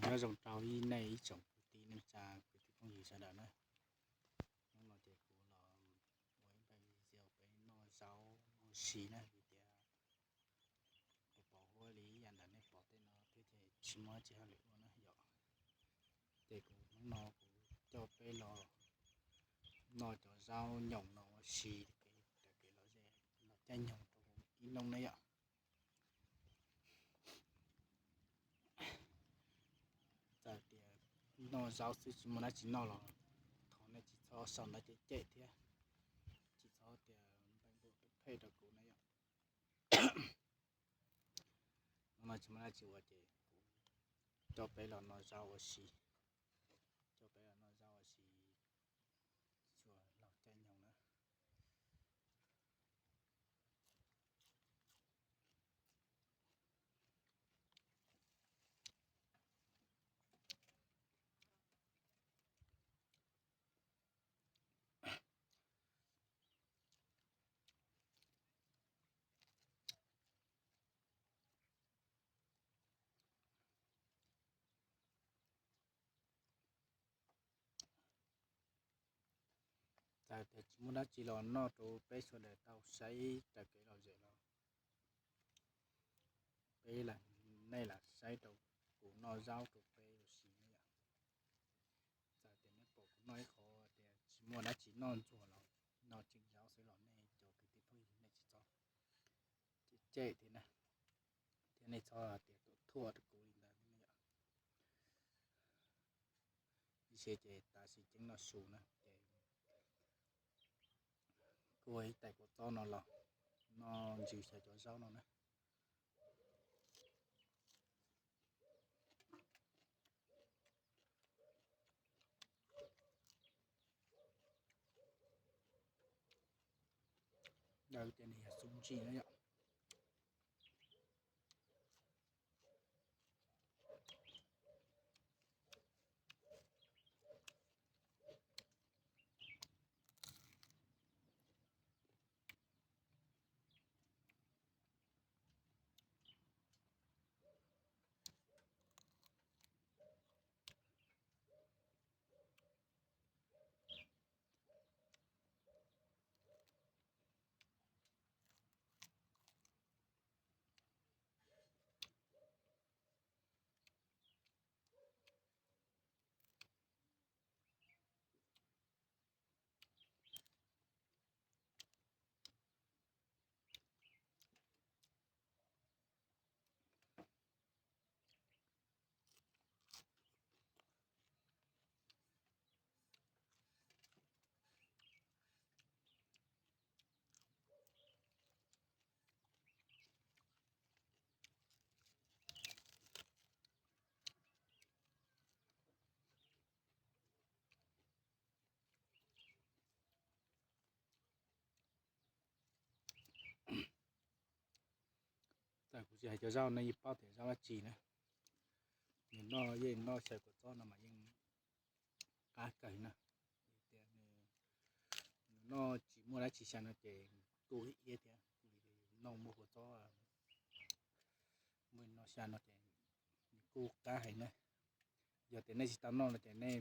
Nyob zoo rau ib nej ib tsoom kwv tij neej tsa kwv tij phooj ywg sawv daws na. Hnub no ces kuv los ua ib npaj video peb noj zaub ua si na, vim tias kuv pom huab li ib yam ntawm nej pom tej no thiab ces tsis muaj dab tsi hauj lwm ua na yom. Ces kuv hnub no kuv coj peb los noj cov zaub nyoos no ua si, raws kev los zem los caij nyoog rau ib hnub na yom. Txawm tias noj zaub xwb tsis muaj dab tsi noj los thov nej tsis txhob sau ntawv cem cem thiab, tsis txhob tias npaj npua phem phem rau kuv na yom. Hnub no tsis muaj dab tsi ua ces kuv coj peb los noj zaub ua si, coj peb los noj zaub ua si, tsuas los caij nyoog na. Txawm tias tsis muaj dab tsi los noj rau peb sawv daws tau saib raws kev lom zem los peb, nej lam saib rau kuv noj zaub rau peb ua si na yom. Txawm tias nej pom kuv noj ib qho tias tsis muaj dab tsi noj ntxuag los noj tseem zaub xwb los nej cov kwv tij phooj ywg nej tsis txhob cem thiab na, thiab nej txhob tias tuam thuam rau kuv li ntawd thiab na yom. Ib se ces tam sim ceeb noj su na ces kuj ua ib tais kua txob no los noj ntsws xyaw cov zaub no na. Daws ces nws yog xub ntsig na yom. Txawm kuv tsis hais cov zaub no yeej paub tias zaub dab tsi na. Nws noj yeej noj xyaw kua txob no mas yeej qab kawg na. Tias nws noj tsis muaj dab tsi xyaw no ces kuj iab thiab, noj muaj kua txob muaj noj xyaw no ces nws kuj qab heev na. Yog tias nej tsis tau noj no ces nej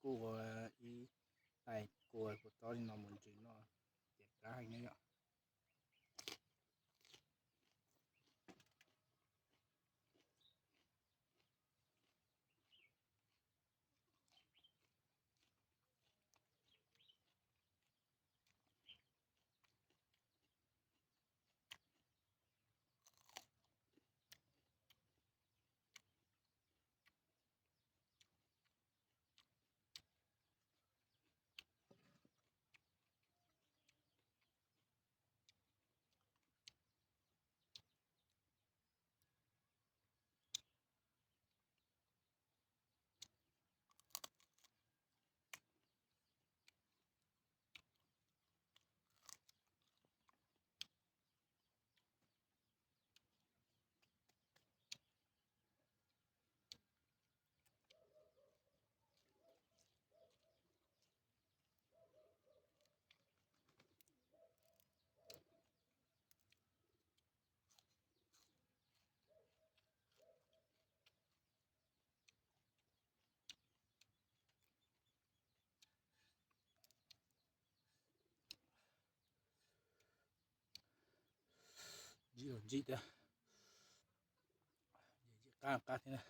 kuj ua ib tais kua txob li no mus ntsws noj ces qab heev na yom. Ib los ntsim thiab, qab qab thiab.